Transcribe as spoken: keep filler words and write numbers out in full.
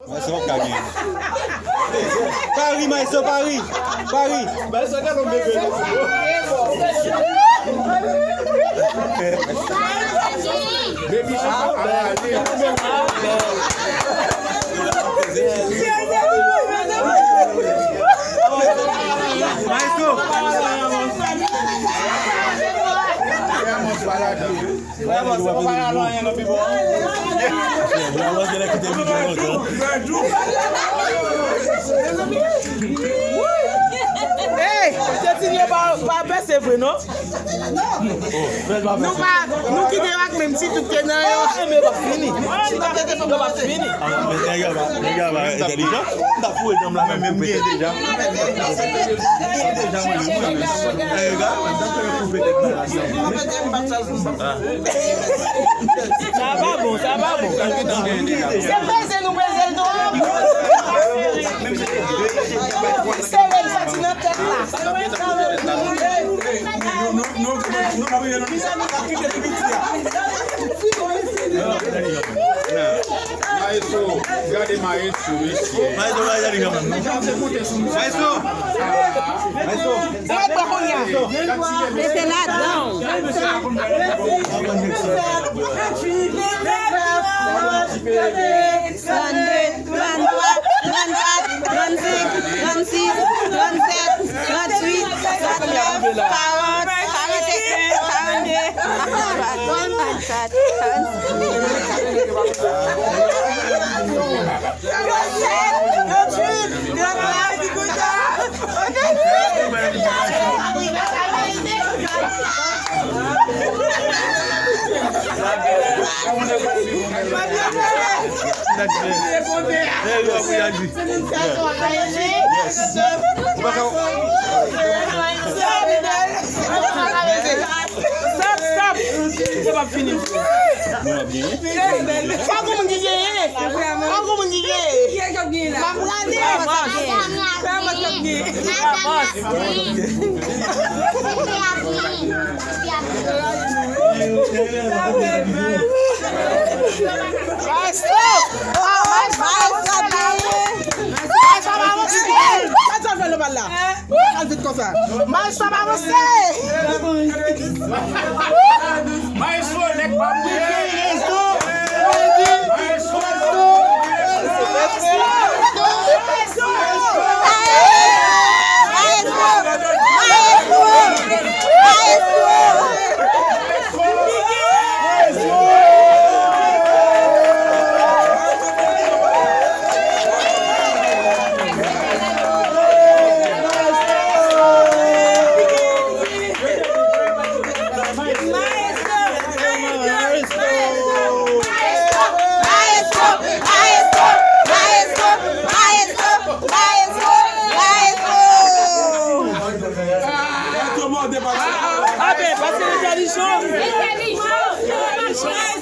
Maestro p ap ka genyen. Pari, maestro, pari. Pari. Maestro, gade yon bebe. Baby shark. Maestro. Vrèman, se pa bagay anyen non, pipo. Hey, Tetini pa, pa pèse vre, non? Nou pa, nou kite yo ak menm ti tout ke nan yo. Enben, yo p ap fini. Yo p ap fini. Nèg yo pa, nèg yo pa entèlijan. M t ap foure janm la, menm koupe tèt deja. Deja, mwen menm, mwen menm. Nèg yo pa, m t ap foure koupe tèt la. Sa pa bon, sa pa bon. Se peze nou peze l twòp. Sere l soti nan tèt la. Maestro, gade maestro, mesye. Maestro, gade kanmenm. Maestro! Maestro! Mete ladan. Trann de, trann twa, trann kat, trann senk, trann sis, trann sèt, trann uit, trann nèf, karant, karant e en, karannde, karannkat, karannsenk. Stop, stop! Sa p ap fini. Fò gon moun ki genyen. Fò gon moun ki genyen. M ap gade. Maestro! Maestro, pa avanse! Al vit konsa. Maestro, pa avanse! Maestro, nèg pa mouri. Maestro, maestro. Abe, pase entèlijan. Entèlijan.